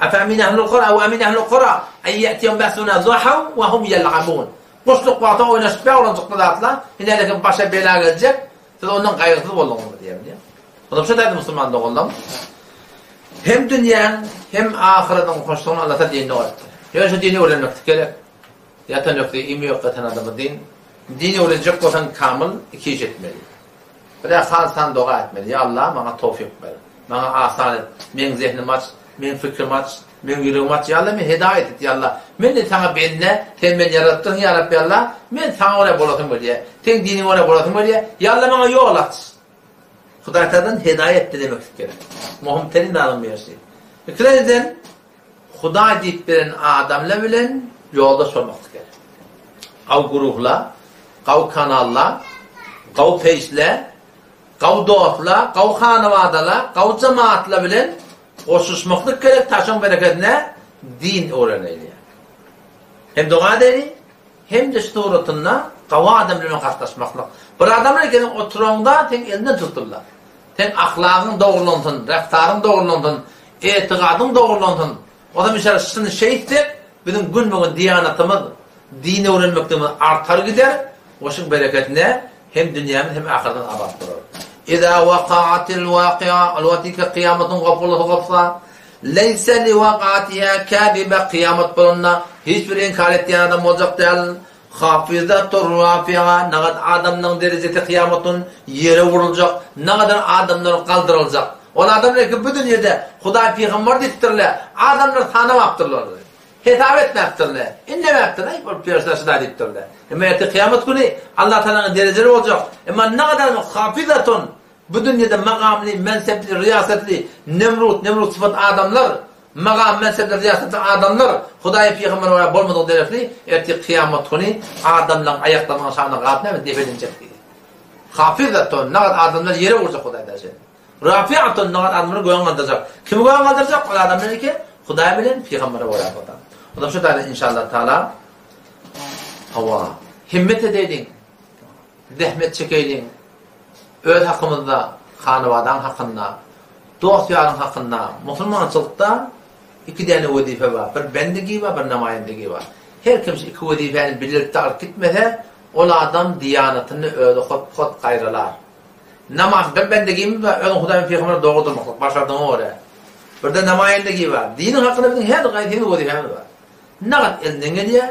Afa amina ahlul kura we amina ahlul kura an ýatiyahum ba'suna zuhaw we hum ýel'abun. Guşluk wagty oýnaşyp ýa zatlar, ine başa bela geljek, Siz ondan gaýgysyz bolduňyzmy diýýär bilýär. Ondan şu taýda musulman doganlarym hem dünýäň hem ahyretiň hoşlugyny Allah Taala dinine goýupdyr. Ýöne şu dini öwrenmeklik gerek. Ýatan ökde iými ýok ýatan adama din. Din öwrenjek bolsaň kamyl iki iş etmeli. Bir-ä halsan doga etmeli. Ýa Allah maňa towfyk ber. Maňa asan et. Meň zehnimi aç, meň fikrimi aç, meň ýüregimi aç. Ýa Allah meni hedaýat et. Ýa Allah men indi saňa bende, sen meni ýaratdyň ýa Rabbi Allah. Men saňa görä bolasym gelýär. Seň diniňe görä bolasym gelýär. Ýa Allah maňa ýol aç. Hudaý Tagaladan hedaýat dilemeklik gerek. Möhüm terin zadyň birisi. Ikinjiden Hudaý diýip beren adamlar bilen ýoldaş bolmaklyk gerek. Gawy guruhla, gawy kanalla, gawy peýçle, Gawy dostla, gawy hanabadala, gawy jemaatla bilen goşulyşmaklyk gerek taşyň berekedine din öwreneli. Hem doga edeli, hem-de şu suratynda gawy adam bilen gatnaşmaklyk. Bir adam bilen gezip oturaňda seň elinden tuturlar. Seň ahlagyň dogrulansyn, reftaryň dogrulansyn, etigadyň dogrulansyn. Ozam inşallah şuny şeýtsek, biziň günbe-gün diýanatymyz, din öwrenmekligimiz artar gider, goşuň bereketine Hem dünýämiz hem ahyretimiz abat bolar. Iza wakaatil wakia, ol wagtyka kyýamatyň gopgulasy gopsa, leýse li wakaatiha käzibe, kyýamat bolanda hiç bir inkar etýän adam boljak däl. Hafyzatur rafi'a nagat adamlaryň derejesi kyýamat gün ýere uruljak, nagadar adamlar galdyryljak. Ol adamlar ki bu dünýede Hudaý pygambar diýipdirler, adamlar sanamapdyrlar. Hesap etmäpdirler, indemäpdirler, aý ol perişdeler şudaý diýipdirler. Emma ertir kyýamat güni Allah Tagalanyň derejeli boljak. Emma nagadar hafyzatun Bu dünýede magamly, mensepli, ryýasatly, Nemrut, Nemrut sypat adamlar, magam, mensepli, ryýasatly adamlar Hudaýa pygambere görä bolmadygy derekli ertir kyýamat güni adamlaryň aýaklarynyň aşagynda galyp näme depelenjek diýdi. Hafyzatun, nagat adamlar ýere urjak Hudaý derejeli. Rafiatun, nagat adamlary göge galdyrjak. Kimi göge galdyrjak? Ol adamlar ki Hudaý bilen pygambere görä bolsa. Onda şu taýda inşallah taala hawa himmet edeýliň, zähmet çekeýliň. Öz hakymyzda, hanybadaň hakynda, dost-ýaryň hakynda, musulmançylykda iki däne wezipe bar, bir bendigi bar, bir namaýendigi bar. Her kim şu iki wezipäni bilelikde alyp gitmese, ol adam diýanatyny özi hot-hot gaýralar. Namaz, bir bendigimiz bar, özüň Hudaý bilen pygambere dogry durmaklyk, başardygyňa görä. Bir-de namaýendigi bar. Diniň hakynda biziň her gaýsymyz wezipämiz bar. Nagt elinden gelýär.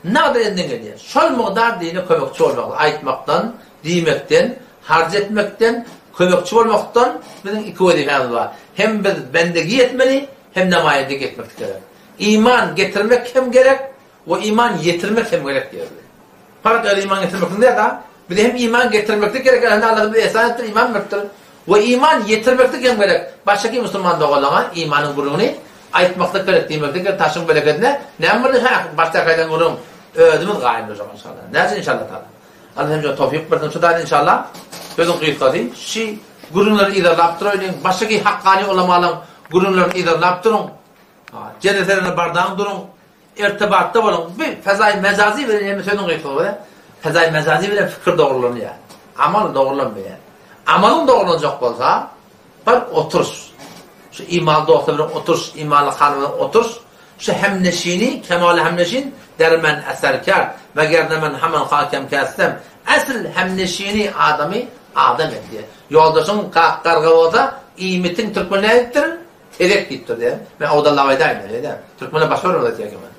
Nagt elinden gelýär. Şol mugdar dine kömekçi bolmaklyk, aýtmakdan, diýmekden, harç etmekden, kömekçi bolmakdan biziň iki wezipämiz bar. Hem biz bendegi etmeli, hem namaýendigi etmeklik gerek. Iman getirmek hem gerek we iman ýetirmek hem gerek diýerdi. Fakat özi iman getirmeklik däl-de, bize hem iman getirmeklik gerek, elhamdülillah Allah bize ihsan etdir, iman beripdir. We iman ýetirmeklik hem gerek. Başgaky musulman doganlaryňa imanyň gürrüňini aýtmaklyk gerek, diýmeklik gerek, taşyň berekedine näme boldy hä, başdaky aýdan gürrüň özümiz gaýym durjak inşallah. Näçe inşallah taala. Allah hemje towfyk bersin şu taýda inşallah. Sözüň gysgasy, şi gürrüňleri yzarlap duraýlyň, başgaky hakkany ulamalaryň gürrüňlerini yzarlap duruň. Jeneselerine bardaň duruň. Irtibatda boluň. Bu fezaýy mejazy bilen ýene sözüň gysgalygy fezaýy mejazy bilen pikir dogrulanýar. Amal dogrulanmaýar. Amalyň dogrulanjak bolsa, bir oturyş. Şu imanly dostlar bilen oturyş, imanly hanym bilen oturyş, şu hemneşini, kemaly hemneşin der men eser kerd, wegerne men hemen hakem kestem. Esl hemneşini adamy adam etýär. Ýoldaşyň kak garga bolsa, iýmitiň türkmen nädipdir? Tezek diýipdir diýen. Men owadanlap aýdaýyn diýen. Türkmenler başga bir aýdýar ekeni.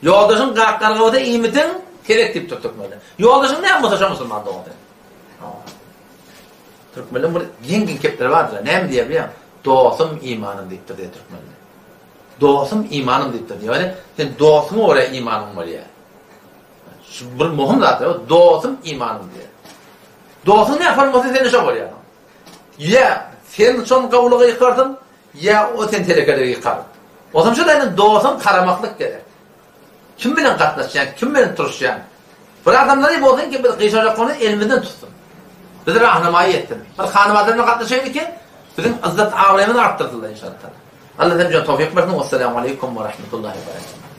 Ýoldaşyň gak garga bolsa iýmitiň tezek diýipdir türkmenler. Ýoldaşyň näme bolsa şo musulman dogan sen. Türkmenleň bir geň-geň kepleri bardyr. Näme diýýär bilýäňmi? Dostum imanym diýipdir diýýär türkmenler. Dostum imanym diýipdir diýýär. Ýagny sen dostuňa görä imanyň bolýar. Şu bir möhüm zat. Dostum imanym diýýär. Dostuň näme bolsa sen şo bolýar. Ýa sen şony gowulyga ýykarsyň, ýa o seni telekelige ýykar. Onsoň şo taýdan dostuň garamaklyk gerek. Kim bilen gatnaşýaň, kim bilen turuşýaň. Bir adamlary bolsun ki, biz gyşarjak bolsa elimizden tutsun. Bizi rahnamaýy etsin. Bir hanybada bilen gatnaşaýly ki, biziň yzzat abraýymyzy artdyrsynlar inşallah. Allah hemmämize towfyk bersin. Wessalamu aleýkum we rahmetullahi we berekatuh.